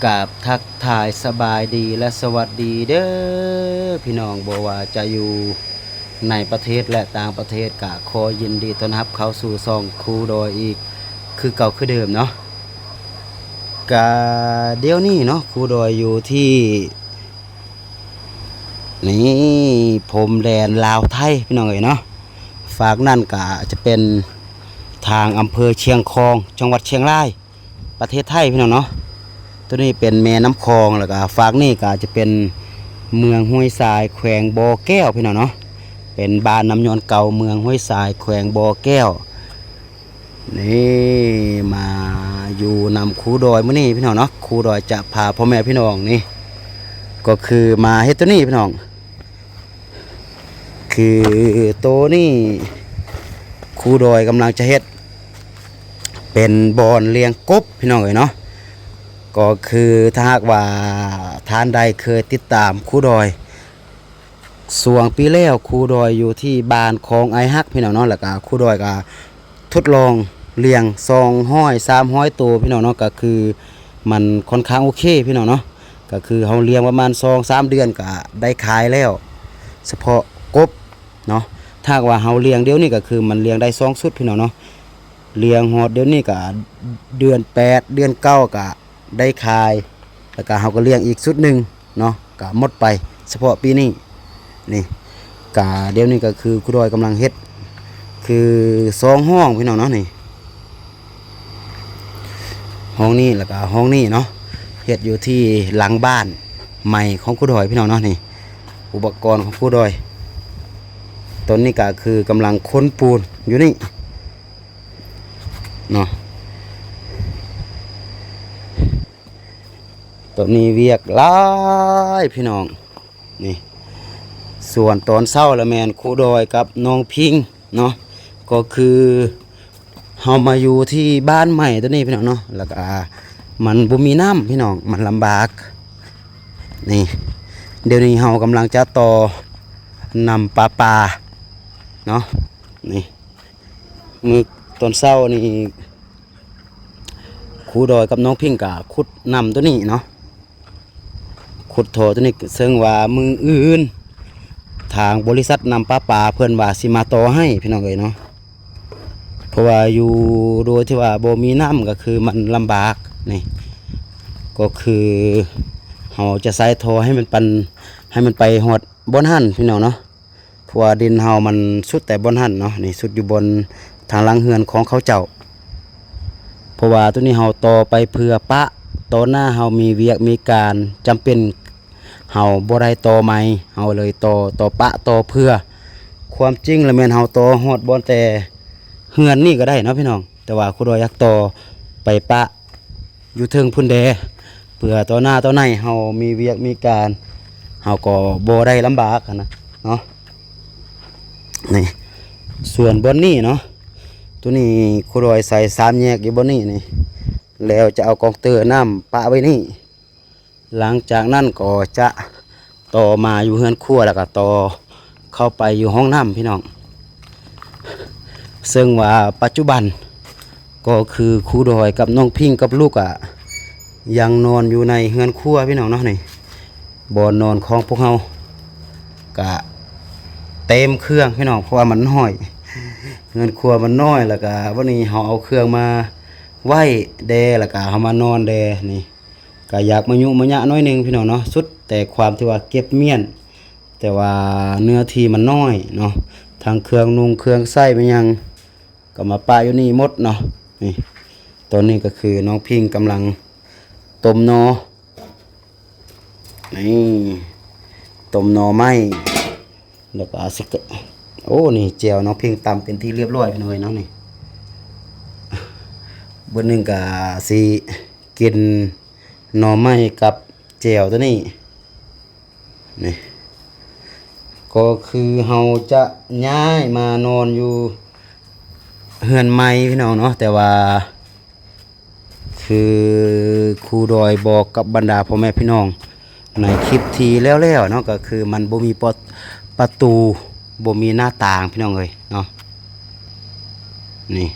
ກາບທັກທາຍສະບາຍດີ ແລະ ສະຫວັດດີເດີພີ່ນ້ອງ, ບໍ່ວ່າຈະຢູ່ໃນປະເທດ ແລະ ຕ່າງປະເທດ ກະຂໍຍິນດີຕ້ອນຮັບເຂົ້າສູ່ຊ່ອງຄູດອຍອີກຄືເກົ່າຄືເດີມເນາະ. ກະດຽວນີ້ເນາະ ຄູດອຍຢູ່ທີ່ ນີ້ ພົມແດນລາວໄທພີ່ນ້ອງເອີຍເນາະ. ຟາກນັ້ນກະຈະເປັນທາງອຳເພີຊຽງຂອງ ຈັງຫວັດຊຽງລາຍ ປະເທດໄທພີ່ນ້ອງເນາະ. ໂຕນີ້ເປັນແມ່ນ້ຳຂອງ ແລ້ວກະຟາກນີ້ກະຈະເປັນເມືອງຫ້ວຍຊາຍ ແຂວງບໍ່ແກ້ວພີ່ນ້ອງເນາະ, ເປັນບ້ານນ້ຳຍ້ອນເກົ່າ ເມືອງຫ້ວຍຊາຍ ແຂວງບໍ່ແກ້ວ. ນີ້ ມາຢູ່ນຳຄູດອຍມື້ນີ້ພີ່ນ້ອງເນາະ, ຄູດອຍຈະພາພໍ່ແມ່ພີ່ນ້ອງນີ້ ກໍຄືມາເຮັດໂຕນີ້ພີ່ນ້ອງ. ຄືໂຕນີ້ຄູດອຍກຳລັງຈະເຮັດເປັນບ່ອນລ້ຽງກົບພີ່ນ້ອງເອີຍເນາະ. ກໍຄືຖ້າຫາກວ່າທ່ານໃດເຄີຍຕິດຕາມຄູດອຍ ຊ່ວງປີແລ້ວ ຄູດອຍຢູ່ທີ່ບ້ານຂອງອ້າຍຮັກພີ່ນ້ອງເນາະ, ແລ້ວກະຄູດອຍກະທົດລອງລ້ຽງສອງຮ້ອຍ ສາມຮ້ອຍໂຕພີ່ນ້ອງເນາະ, ກະຄືມັນຄ່ອນຂ້າງໂອເຄພີ່ນ້ອງເນາະ. ກະຄືເຮົາລ້ຽງປະມານສອງສາມເດືອນກະໄດ້ຂາຍແລ້ວ ສະເພາະກົບເນາະ. ຖ້າຫາກວ່າເຮົາລ້ຽງດຽວນີ້ ກະຄືມັນລ້ຽງໄດ້ສອງຊຸດພີ່ນ້ອງເນາະ, ລ້ຽງຮອດດຽວນີ້ກະເດືອນແປດ ເດືອນເກົ້າກະ ໄດ້ຂາຍ ແລ້ວກະເຮົາກໍລ້ຽງອີກຊຸດໜຶ່ງເນາະ, ກະໝົດໄປສະເພາະປີນີ້. ນີ້ ກະດຽວນີ້ກໍຄືຄູດອຍກຳລັງເຮັດ ຄືສອງຫ້ອງພີ່ນ້ອງເນາະ, ນີ້ ຫ້ອງນີ້ ແລ້ວກະຫ້ອງນີ້ເນາະ, ເຮັດຢູ່ທີ່ຫຼັງບ້ານໃໝ່ຂອງຄູດອຍພີ່ນ້ອງເນາະ. ນີ້ ອຸປະກອນຂອງຄູດອຍ ຕອນນີ້ກໍຄືກຳລັງຂົນປູນຢູ່ນີ້ ເນາະ. ຕອນນີ້ວຽກຫຼາຍພີ່ນ້ອງ. ນີ້ ສ່ວນຕອນເຊົ້າລະແມ່ນຄູດອຍກັບນ້ອງພິງເນາະ, ກໍຄືເຮົາມາຢູ່ທີ່ບ້ານໃໝ່ໂຕນີ້ພີ່ນ້ອງເນາະ, ແລ້ວກະມັນບໍ່ມີນ້ຳພີ່ນ້ອງ, ມັນລຳບາກ. ນີ້ ດຽວນີ້ເຮົາກຳລັງຈະຕໍ່ນ້ຳປະປາເນາະ. ນີ້ ມື້ຕອນເຊົ້ານີ້ ຄູດອຍກັບນ້ອງພິງກະຂຸດນ້ຳໂຕນີ້ເນາະ, ຂຸດທໍ່ໂຕນີ້, ເຊິ່ງວ່າມື້ອື່ນທາງບໍລິສັດນ້ຳປະປາເພິ່ນວ່າຊິມາຕໍ່ໃຫ້ພີ່ນ້ອງເອີຍເນາະ. ເພາະວ່າຢູ່ໂດຍທີ່ວ່າບໍ່ມີນ້ຳກໍຄືມັນລຳບາກ. ນີ້ ກໍຄືເຮົາຈະໃຊ້ທໍ່ໃຫ້ມັນປັນ ໃຫ້ມັນໄປຮອດບ່ອນຫັ້ນພີ່ນ້ອງເນາະ. ເພາະວ່າດິນເຮົາມັນສຸດແຕ່ບ່ອນຫັ້ນເນາະ, ນີ້ ສຸດຢູ່ບ່ອນທາງຫຼັງເຮືອນຂອງເຂົາເຈົ້າ. ເພາະວ່າໂຕນີ້ເຮົາຕໍ່ໄປເພື່ອປະ, ຕໍ່ໜ້າເຮົາມີວຽກມີການຈຳເປັນ ເຮົາບໍ່ໄດ້ຕໍ່ໃໝ່, ເຮົາເລີຍຕໍ່ ຕໍ່ປະ ຕໍ່ເພື່ອ. ຄວາມຈິງລະແມ່ນເຮົາຕໍ່ຮອດບ່ອນແຕ່ເຮືອນນີ້ກໍໄດ້ເນາະພີ່ນ້ອງ, ແຕ່ວ່າຄູດອຍຢາກຕໍ່ໄປປະ ຢູ່ເທິງພຸ້ນແດ່ ເພື່ອຕໍ່ໜ້າຕໍ່ໃນເຮົາມີວຽກມີການ ເຮົາກໍບໍ່ໄດ້ລຳບາກຫັ້ນນະເນາະ. ນີ້ ສ່ວນບ່ອນນີ້ເນາະ, ໂຕນີ້ຄູດອຍໃສ່ສາມແຍກຢູ່ບ່ອນນີ້ນີ້, ແລ້ວຈະເອົາກອງເຕີນ້ຳປະໄວ້ນີ້. ຫຼັງຈາກນັ້ນກໍຈະຕໍ່ມາຢູ່ເຮືອນຄົວ ແລ້ວກໍຕໍ່ເຂົ້າໄປຢູ່ຫ້ອງນ້ຳພີ່ນ້ອງ. ເຊິ່ງວ່າປັດຈຸບັນກໍຄືຄູດອຍກັບນ້ອງພິງກັບລູກອະ ຍັງນອນຢູ່ໃນເຮືອນຄົວພີ່ນ້ອງເນາະ. ນີ້ ບ່ອນນອນຂອງພວກເຮົາກະເຕັມເຄື່ອງພີ່ນ້ອງ, ເພາະວ່າມັນນ້ອຍ, ເຮືອນຄົວມັນນ້ອຍ, ແລ້ວກະວັນນີ້ເຮົາເອົາເຄື່ອງມາໄວ້ແດ່ ແລ້ວກະເຮົາມານອນແດ່. ນີ້ ກະຢາກມາຍຸມາຍະໜ້ອຍໜຶ່ງພີ່ນ້ອງເນາະ, ສຸດແຕ່ຄວາມທີ່ວ່າເກັບມ້ຽນ, ແຕ່ວ່າເນື້ອທີ່ມັນນ້ອຍເນາະ, ທັງເຄື່ອງນຸ່ງເຄື່ອງໃຊ້ແມ່ນຫຍັງກໍມາປະຢູ່ນີ້ໝົດເນາະ. ນີ້ ຕອນນີ້ກໍຄືນ້ອງພິງກຳລັງຕົ້ມໜໍ່, ນີ້ ຕົ້ມໜໍ່ໄມ້ ແລ້ວກໍຊິ ໂອ້ ນີ້ແຈ່ວນ້ອງພິງຕຳເປັນທີ່ລຽບລ້ອຍພີ່ນ້ອງເອີຍເນາະ. ນີ້ ບຶດໜຶ່ງກໍຊິກິນໜໍ່ໄມ້ກັບແຈ່ວໂຕນີ້. ນີ້ ກໍຄືເຮົາຈະຍ້າຍມານອນຢູ່ເຮືອນໃໝ່ພີ່ນ້ອງເນາະ, ແຕ່ວ່າ ຄືຄູດອຍບອກກັບບັນດາພໍ່ແມ່ພີ່ນ້ອງໃນຄລິບທີ່ແລ້ວໆເນາະ, ກໍຄືມັນບໍ່ມີປະ ປະຕູ ບໍ່ມີໜ້າຕ່າງພີ່ນ້ອງເອີຍເນາະ. ນີ້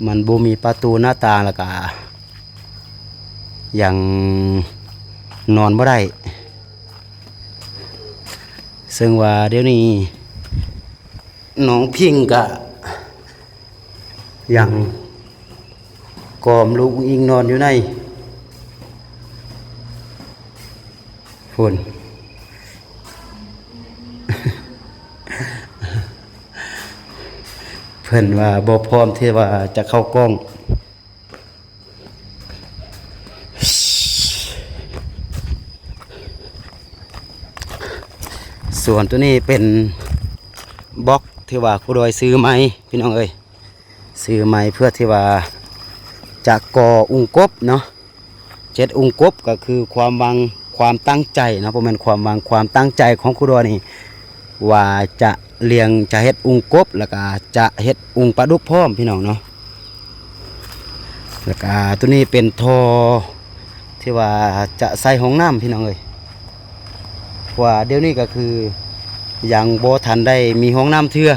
ມັນບໍ່ມີປະຕູໜ້າຕ່າງ ແລ້ວກະ ຍັງນອນບໍ່ໄດ້ ເຊິ່ງວ່າດຽວນີ້ນ້ອງພິງກະຍັງກອມລູກອຸງອິງນອນຢູ່ໃນພຸ້ນ ເພິ່ນວ່າບໍ່ພ້ອມທີ່ວ່າຈະເຂົ້າກ້ອງ. ສ່ວນໂຕນີ້ເປັນບລັອກທີ່ວ່າຄູດອຍຊື້ໃໝ່ ພີ່ນ້ອງເອີຍ ຊື້ໃໝ່ເພື່ອທີ່ວ່າຈະກໍ່ອຸງກົບເນາະ ເຮັດອຸງກົບ ກໍຄືຄວາມຫວັງ ຄວາມຕັ້ງໃຈເນາະ ບໍ່ແມ່ນຄວາມຫວັງ ຄວາມຕັ້ງໃຈຂອງຄູດອຍນີ້ ວ່າຈະລ້ຽງ ຈະເຮັດອຸງກົບ ແລ້ວກະຈະເຮັດອຸງປາດຸກພ້ອມ ພີ່ນ້ອງເນາະ. ແລ້ວກະໂຕນີ້ເປັນທໍ່ທີ່ວ່າຈະໃສ່ຫ້ອງນ້ຳ ພີ່ນ້ອງເອີຍ ເພາະວ່າດຽວນີ້ກໍຄືຍັງບໍ່ທັນໄດ້ມີຫ້ອງນ້ຳເທື່ອ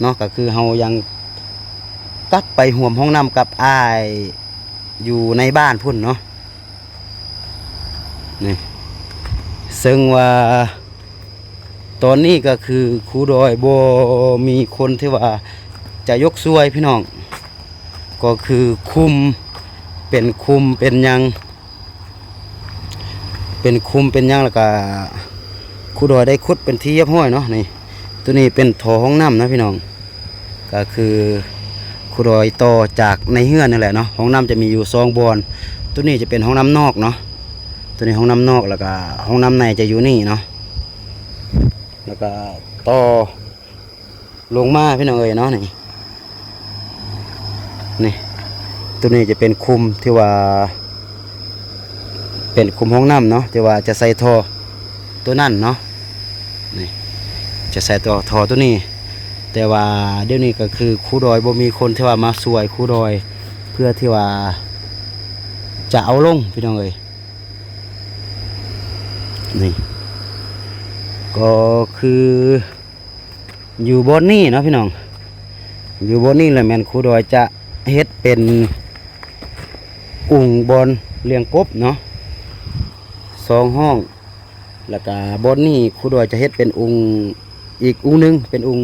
ເນາະ ກໍຄືເຮົາຍັງກັບໄປຮ່ວມຫ້ອງນ້ຳກັບອ້າຍຢູ່ໃນບ້ານພຸ້ນເນາະ. ນີ້ ເຊິ່ງວ່າຕອນນີ້ກໍຄືຄູດອຍບໍ່ມີຄົນທີ່ວ່າຈະຍົກຊ່ວຍ ພີ່ນ້ອງ ກໍຄືຄຸມ ເປັນຄຸມເປັນຫຍັງ ເປັນຄຸມເປັນຫຍັງ ແລ້ວກໍຄູດອຍໄດ້ຂຸດເປັນທີ່ຮຽບຮ້ອຍເນາະ. ນີ້ ໂຕນີ້ເປັນທໍ່ຫ້ອງນ້ຳນະ ພີ່ນ້ອງ. ກໍຄືຄູດອຍຕໍ່ຈາກໃນເຮືອນນີ້ແຫຼະເນາະ ຫ້ອງນ້ຳຈະມີຢູ່ສອງບ່ອນ ໂຕນີ້ຈະເປັນຫ້ອງນ້ຳນອກເນາະ ໂຕນີ້ຫ້ອງນ້ຳນອກ ແລ້ວກະຫ້ອງນ້ຳໃນຈະຢູ່ນີ້ເນາະ ແລ້ວກະຕໍ່ລົງມາ ພີ່ນ້ອງເອີຍເນາະ. ນີ້ ນີ້ ໂຕນີ້ຈະເປັນຄຸມທີ່ວ່າ ເປັນຄຸມຫ້ອງນ້ຳເນາະ ທີ່ວ່າຈະໃສ່ທໍ່ໂຕນັ້ນເນາະ. ນີ້ ຈະໃສ່ຕໍ່ທໍ່ໂຕນີ້ ແຕ່ວ່າດຽວນີ້ກໍຄືຄູດອຍບໍ່ມີຄົນທີ່ວ່າມາຊ່ວຍຄູດອຍ ເພື່ອທີ່ວ່າຈະເອົາລົງ ພີ່ນ້ອງເອີຍ. ນີ້ ກໍຄື ຢູ່ບ່ອນນີ້ເນາະ ພີ່ນ້ອງ ຢູ່ບ່ອນນີ້ແຫຼະແມ່ນຄູດອຍຈະເຮັດເປັນອຸງບ່ອນລ້ຽງກົບເນາະ ສອງຫ້ອງ ແລ້ວກະບ່ອນນີ້ຄູດອຍຈະເຮັດເປັນອຸງອີກອຸງໜຶ່ງ ເປັນອຸງ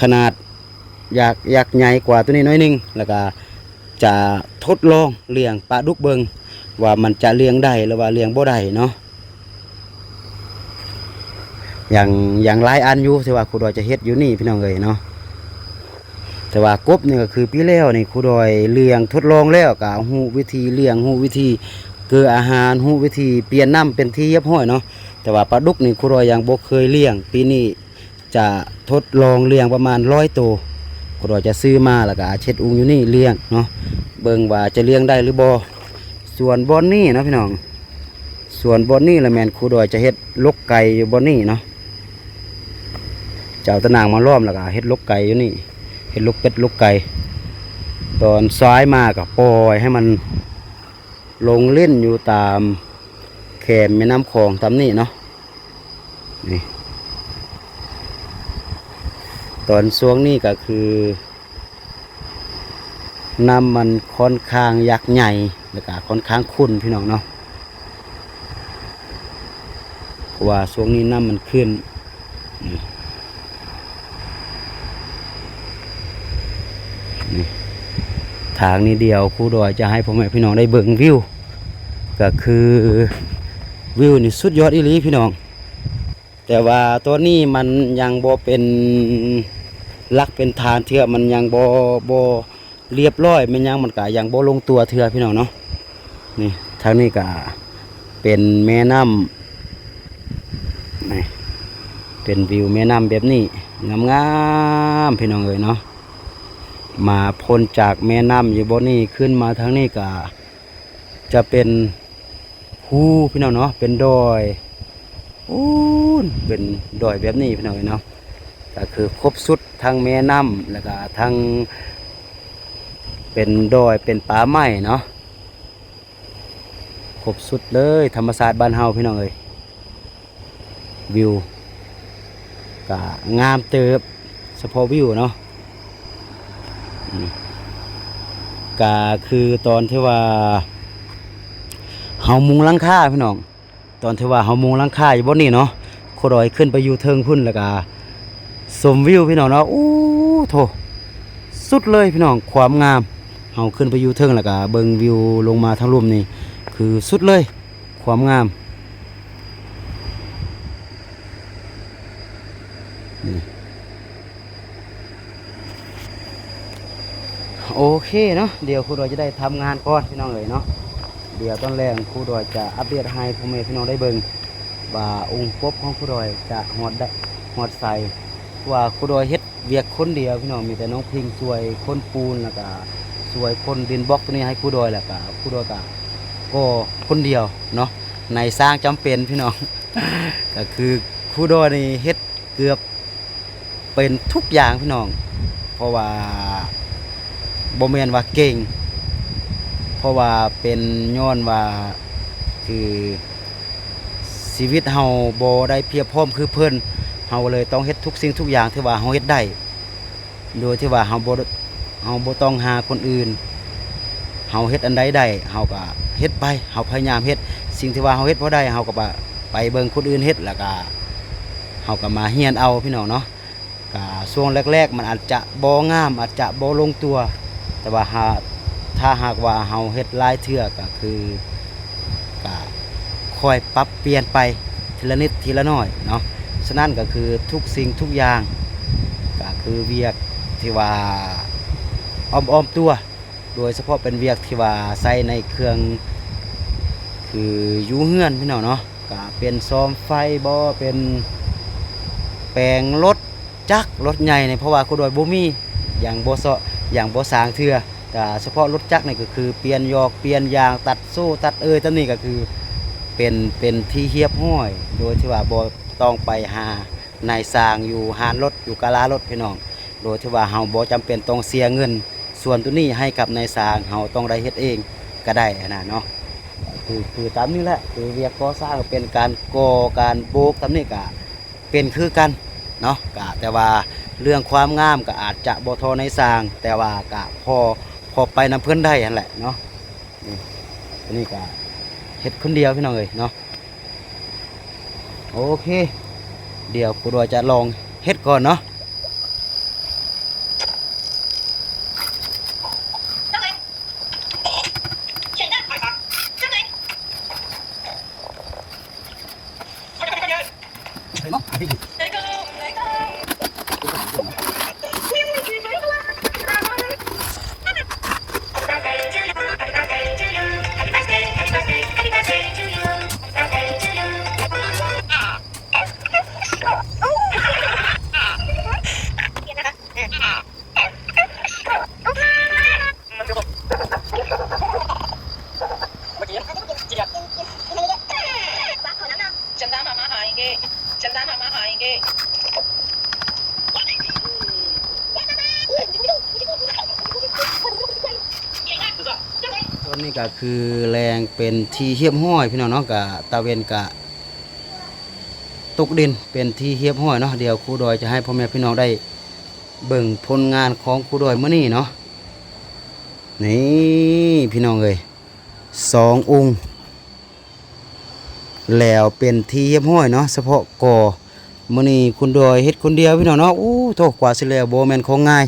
ຂະໜາດຢາກ ຢາກໃຫຍ່ກວ່າໂຕນີ້ໜ້ອຍໜຶ່ງ ແລ້ວກະຈະທົດລອງລ້ຽງປາດຸກເບິ່ງວ່າມັນຈະລ້ຽງໄດ້ ຫຼືວ່າລ້ຽງບໍ່ໄດ້ເນາະ. ຢ່າງ ຢ່າງຫຼາຍອັນຢູ່ທີ່ວ່າຄູດອຍຈະເຮັດຢູ່ນີ້ ພີ່ນ້ອງເອີຍເນາະ. ແຕ່ວ່າກົບນີ້ກໍຄືປີແລ້ວນີ້ຄູດອຍລ້ຽງທົດລອງແລ້ວ ກໍຮູ້ວິທີລ້ຽງ ຮູ້ວິທີເກືອອາຫານ ຮູ້ວິທີປ່ຽນນ້ຳເປັນທີ່ຮຽບຮ້ອຍເນາະ. ແຕ່ວ່າປາດຸກນີ້ຄູດອຍຍັງບໍ່ເຄີຍລ້ຽງ ປີນີ້ຈະທົດລອງລ້ຽງປະມານຮ້ອຍໂຕ ຄູດອຍຈະຊື້ມາ ແລ້ວກໍເຮັດອຸງຢູ່ນີ້ລ້ຽງເນາະ ເບິ່ງວ່າຈະລ້ຽງໄດ້ຫຼືບໍ່. ສ່ວນບ່ອນນີ້ເນາະ ພີ່ນ້ອງ ສ່ວນບ່ອນນີ້ລະແມ່ນຄູດອຍຈະເຮັດລົກໄກ່ຢູ່ບ່ອນນີ້ເນາະ ຈະເອົາຕາໜ່າງມາລ້ອມ ແລ້ວກໍເຮັດລົກໄກ່ຢູ່ນີ້ ເຮັດລົກເປັດລົກໄກ່. ຕອນສາຍມາກໍປ່ອຍໃຫ້ມັນລົງຫຼິ້ນຢູ່ຕາມແຄມແມ່ນ້ຳຂອງຕາມນີ້ເນາະ. ນີ້ ຕອນຊ່ວງນີ້ກໍຄື ນ້ຳມັນຂ້ອນຂ້າງຢາກໃຫຍ່ ແລ້ວກະຂ້ອນຂ້າງຂຸ່ນ ພີ່ນ້ອງເນາະ ເພາະວ່າຊ່ວງນີ້ນ້ຳມັນຂຶ້ນ. ນີ້ ນີ້ ທາງນີ້ດຽວຄູດອຍຈະໃຫ້ພໍ່ແມ່ພີ່ນ້ອງໄດ້ເບິ່ງວິວ ກໍຄືວິວນີ້ສຸດຍອດອີ່ຫຼີ ພີ່ນ້ອງ. ແຕ່ວ່າຕອນນີ້ມັນຍັງບໍ່ເປັນຫຼັກເປັນຖານເທື່ອ ມັນຍັງບໍ່ ບໍ່ລຽບຮ້ອຍ ແມ່ນຫຍັງ ມັນກະຍັງບໍ່ລົງຕົວເທື່ອ ພີ່ນ້ອງເນາະ. ນີ້ ທາງນີ້ກະເປັນແມ່ນ້ຳ ນີ້ ເປັນວິວແມ່ນ້ຳແບບນີ້ ງາມໆ ພີ່ນ້ອງເອີຍເນາະ. ມາພົ້ນຈາກແມ່ນ້ຳຢູ່ບ່ອນນີ້ ຂຶ້ນມາທາງນີ້ກະຈະເປັນ ພູ ພີ່ນ້ອງເນາະ ເປັນດອຍ ໂອ້ນ ເປັນດອຍແບບນີ້ ພີ່ນ້ອງເອີຍເນາະ. ກໍຄືຄົບຊຸດ ທັງແມ່ນ້ຳ ແລ້ວກໍທັງເປັນດອຍ ເປັນປ່າໄມ້ເນາະ ຄົບຊຸດເລີຍ ທຳມະຊາດບ້ານເຮົາ ພີ່ນ້ອງເອີຍ. ວິວກະງາມເຕີບ ສະເພາະວິວເນາະ ອືມ ເ ກະຄືຕອນທີ່ວ່າເຮົາມຸງຫຼັງຄາພີ່ນ້ອງ, ຕອນທີ່ວ່າເຮົາມຸງຫຼັງຄາຢູ່ບ່ອນນີ້ເນາະ, ຄູດອຍຂຶ້ນໄປຢູ່ເທິງພຸ້ນ ແລ້ວກະຊົມວິວພີ່ນ້ອງເນາະ. ໂອ້ໂທ້ ສຸດເລີຍພີ່ນ້ອງ ຄວາມງາມ. ເຮົາຂຶ້ນໄປຢູ່ເທິງ ແລ້ວກະເບິ່ງວິວລົງມາທາງລຸ່ມນີ້ ຄືສຸດເລີຍ ຄວາມງາມນີ້. ໂອເຄເນາະ, ດຽວຄູດອຍຈະໄດ້ທຳງານກ່ອນພີ່ນ້ອງເອີຍເນາະ. ດຽວຕອນແລງຄູດອຍຈະອັບເດດໃຫ້ພໍ່ແມ່ພີ່ນ້ອງໄດ້ເບິ່ງວ່າອົງກົບຂອງຄູດອຍຈະຮອດໄດ້ ຮອດໃສ, ເພາະວ່າຄູດອຍເຮັດວຽກຄົນດຽວພີ່ນ້ອງ, ມີແຕ່ນ້ອງພິງຊ່ວຍຂົນປູນ ແລ້ວກະຊ່ວຍຂົນດິນບລັອກໂຕນີ້ໃຫ້ຄູດອຍ, ແລ້ວກະຄູດອຍກະກໍ່ຄົນດຽວເນາະ. ນາຍຊ່າງຈຳເປັນພີ່ນ້ອງ ກະຄືຄູດອຍນີ້ເຮັດເກືອບ ເປັນທຸກຢ່າງພີ່ນ້ອງ, ເພາະວ່າບໍ່ແມ່ນວ່າເກັ່ງ, ເພາະວ່າເປັນຍ້ອນວ່າ ຄືຊີວິດເຮົາບໍ່ໄດ້ພຽບພ້ອມຄືເພິ່ນ, ເຮົາກໍເລີຍຕ້ອງເຮັດທຸກສິ່ງທຸກຢ່າງທີ່ວ່າເຮົາເຮັດໄດ້ ໂດຍທີ່ວ່າເຮົາບໍ່ ເຮົາບໍ່ຕ້ອງຫາຄົນອື່ນ. ເຮົາເຮັດອັນໃດໄດ້ ເຮົາກໍເຮັດໄປ, ເຮົາພະຍາຍາມເຮັດ. ສິ່ງທີ່ວ່າເຮົາເຮັດບໍ່ໄດ້ ເຮົາກໍໄປ ໄປເບິ່ງຄົນອື່ນເຮັດ ແລ້ວກໍເຮົາກໍມາຮຽນເອົາພີ່ນ້ອງເນາະ. ກະຊ່ວງແລກໆມັນອາດຈະບໍ່ງາມ ອາດຈະບໍ່ລົງຕົວ, ແຕ່ວ່າຫາ ຖ້າຫາກວ່າເຮົາເຮັດຫຼາຍເທື່ອ ກະຄື ກະຄ່ອຍປັບປ່ຽນໄປທີລະນິດທີລະໜ້ອຍເນາະ. ສະນັ້ນກະຄືທຸກສິ່ງທຸກຢ່າງ ກະຄືວຽກທີ່ວ່າອ້ອມໆຕົວ ໂດຍສະເພາະເປັນວຽກທີ່ວ່າໃຊ້ໃນເຄື່ອງ ຄືຢູ່ເຮືອນພີ່ນ້ອງເນາະ, ກະເປັນສ້ອມໄຟບໍ ເປັນແປງລົດຈັກລົດໃຫຍ່ນີ້ ເພາະວ່າຄູດອຍບໍ່ມີ ຍັງບໍ່ເຊາະ ຍັງບໍ່ສ້າງເທື່ອ. ກະສະເພາະລົດຈັກນີ້ກໍຄືປ່ຽນຢອກປ່ຽນຢາງ ຕັດໂສ້ຕັດເອີຍ ຕຳນີ້ກໍຄືເປັນ ເປັນທີ່ຮຽບຮ້ອຍ ໂດຍທີ່ວ່າບໍ່ຕ້ອງໄປຫານາຍຊ່າງຢູ່ຮ້ານລົດ ຢູ່ກາລາລົດພີ່ນ້ອງ, ໂດຍທີ່ວ່າເຮົາບໍ່ຈຳເປັນຕ້ອງເສຍເງິນ ສ່ວນໂຕນີ້ໃຫ້ກັບນາຍຊ່າງ ເຮົາຕ້ອງໄດ້ເຮັດເອງກໍໄດ້ຫັ້ນນະເນາະ. ຄື ຄືຕາມນີ້ແຫຼະ ຄືວຽກກໍ່ສ້າງເປັນການກໍ່ການໂບກຕາມນີ້ກະເປັນຄືກັນເນາະ, ກະແຕ່ວ່າເລື່ອງຄວາມງາມກະອາດຈະບໍ່ທໍ່ນາຍຊ່າງ ແຕ່ວ່າກະພໍ ພໍໄປນຳເພິ່ນໄດ້ຫັ້ນແຫຼະເນາະ. ນີ້ ອັນນີ້ກະເຮັດຄົນດຽວພີ່ນ້ອງເອີຍເນາະ. ໂອເຄ ດຽວຄູດອຍຈະລອງເຮັດກ່ອນເນາະ. ຕອນນີ້ກະຄືແລງເປັນທີ່ຮຽບຮ້ອຍພີ່ນ້ອງເນາະ, ກະຕາເວັນກະຕົກດິນເປັນທີ່ຮຽບຮ້ອຍເນາະ. ດຽວຄູດອຍຈະໃຫ້ພໍ່ແມ່ພີ່ນ້ອງໄດ້ເບິ່ງຜົນງານຂອງຄູດອຍມື້ນີ້ເນາະ. ນີ້ພີ່ນ້ອງເອີຍ ສອງອົງ ແລ້ວເປັນທີ່ຮຽບຮ້ອຍເນາະ, ສະເພາະກໍ່ມື້ນີ້ຄຸນດອຍເຮັດຄົນດຽວພີ່ນ້ອງເນາະ. ໂອ້ໂທ້ ກວ່າຊິແລ້ວບໍ່ແມ່ນຂອງງ່າຍ,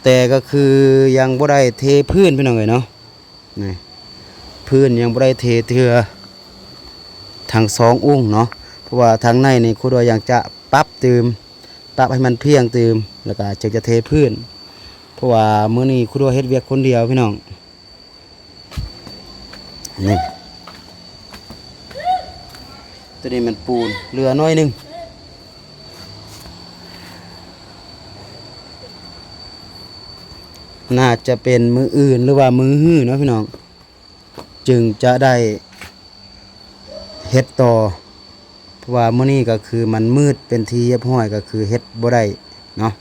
ແຕ່ກໍຄືຍັງບໍ່ໄດ້ເທພື້ນພີ່ນ້ອງເອີຍເນາະ. ນີ້ ພື້ນຍັງບໍ່ໄດ້ເທເທື່ອ ທັງສອງອົງເນາະ, ເພາະວ່າທາງໃນນີ້ຄູດອຍຍັງຈະປັບຕື່ມ ປັບໃຫ້ມັນພຽງຕື່ມ ແລ້ວກໍຈຶ່ງຈະເທພື້ນ, ເພາະວ່າມື້ນີ້ຄູດອຍເຮັດວຽກຄົນດຽວພີ່ນ້ອງ. ນີ້ ໂຕນີ້ແມ່ນປູນ ເຫຼືອໜ້ອຍໜຶ່ງ, ໜ້າຈະເປັນມື້ອື່ນ ຫຼືວ່າມື້ຮືເນາະພີ່ນ້ອງ ຈຶ່ງຈະໄດ້ເຮັດຕໍ່, ເພາະວ່າມື້ນີ້ກໍຄືມັນມືດເປັນທີ່ຮຽບຮ້ອຍ ກໍຄືເຮັດບໍ່ໄດ້ເນາະ.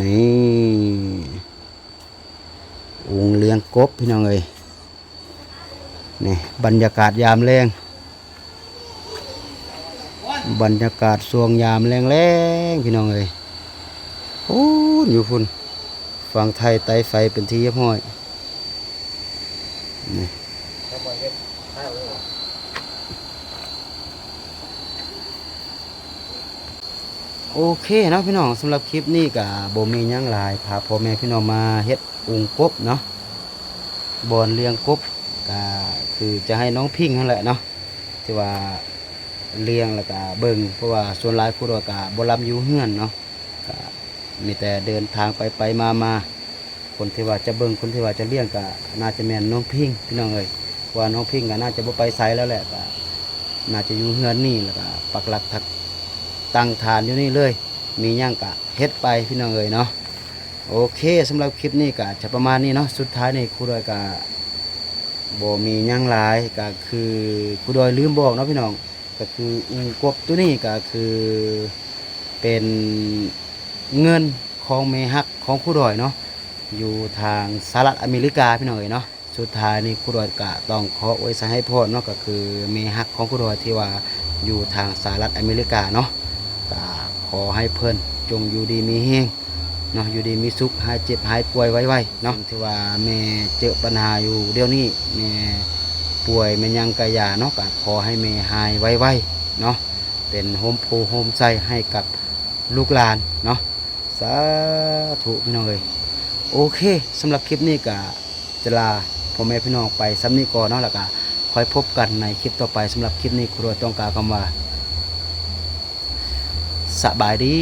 ນີ້ ອຸງລ້ຽງກົບພີ່ນ້ອງເອີຍ. ນີ້ບັນຍາກາດຍາມແລງ ບັນຍາກາດຊ່ວງຍາມແລງໆ ພີ່ນ້ອງເອີຍ. ພຸ້ນ ຢູ່ພຸ້ນ ຝັງໄຖ່ໄຕ້ໄຟເປັນທີ່ຮຽບຮ້ອຍ. ນີ້ ໂອເຄເນາະພີ່ນ້ອງ, ສຳລັບຄລິບນີ້ກະບໍ່ມີຫຍັງຫຼາຍ, ພາພໍ່ແມ່ພີ່ນ້ອງມາເຮັດອຸງກົບເນາະ, ບ່ອນລ້ຽງກົບ ກະຄືຈະໃຫ້ນ້ອງພິງຫັ້ນແຫຼະເນາະ ທີ່ວ່າລ້ຽງ ແລ້ວກະເບິ່ງ, ເພາະວ່າສ່ວນຫຼາຍຜູ້ດອຍກະບໍ່ລຳຢູ່ເຮືອນເນາະ, ກະມີແຕ່ເດີນທາງໄປໄປມາມາ. ຄົນທີ່ວ່າຈະເບິ່ງ ຄົນທີ່ວ່າຈະລ້ຽງກະໜ້າຈະແມ່ນນ້ອງພິງພີ່ນ້ອງເອີຍ, ເພາະວ່ານ້ອງພິງກະໜ້າຈະບໍ່ໄປໃສແລ້ວແຫຼະ, ກະໜ້າຈະຢູ່ເຮືອນນີ້ ແລ້ວກະປັກຫຼັກຕັ້ງຖານຢູ່ນີ້ເລີຍ, ມີຫຍັງກະເຮັດໄປພີ່ນ້ອງເອີຍເນາະ. ໂອເຄ ສຳລັບຄລິບນີ້ກະຈະປະມານນີ້ເນາະ, ສຸດທ້າຍນີ້ຄູດອຍກະບໍ່ມີຫຍັງຫຼາຍ, ກະຄືຄູດອຍລືມບອກເນາະພີ່ນ້ອງ, ກະຄືອຸງກົບໂຕນີ້ກະຄືເປັນເງິນຂອງແມ່ຮັກຂອງຄູດອຍເນາະ ຢູ່ທາງສະຫະລັດອາເມລິກາພີ່ນ້ອງເອີຍເນາະ. ສຸດທ້າຍນີ້ຄູດອຍກະຕ້ອງຂໍອວຍໄຊໃຫ້ພອນເນາະ, ກະຄືແມ່ຮັກຂອງຄູດອຍທີ່ວ່າຢູ່ທາງສະຫະລັດອາເມລິກາເນາະ, ກະຂໍໃຫ້ເພິ່ນຈົ່ງຢູ່ດີມີແຮງເນາະ, ຢູ່ດີມີສຸກ, ຫາຍເຈັບຫາຍປ່ວຍໄວໆເນາະ. ທີ່ວ່າແມ່ເຈີບັນຫາຢູ່ດຽວນີ້, ແມ່ປ່ວຍແມ່ນຫຍັງກະຢ່າເນາະ, ກະຂໍໃຫ້ແມ່ຫາຍໄວໆເນາະ, ເປັນໂຮມໂພໂຮມໄຊໃຫ້ກັບລູກຫຼານເນາະ. ສາທຸພີ່ນ້ອງເອີຍ. ໂອເຄ ສຳລັບຄລິບນີ້ກະຈະລາພໍ່ແມ່ພີ່ນ້ອງໄປສ່ຳນີ້ກ່ອນເນາະ, ແລ້ວກະຄ່ອຍພົບກັນໃນຄລິບຕໍ່ໄປ. ສຳລັບຄລິບນີ້ຄູດອຍຕ້ອງກ່າວຄຳວ່າ ສະບາຍດີ.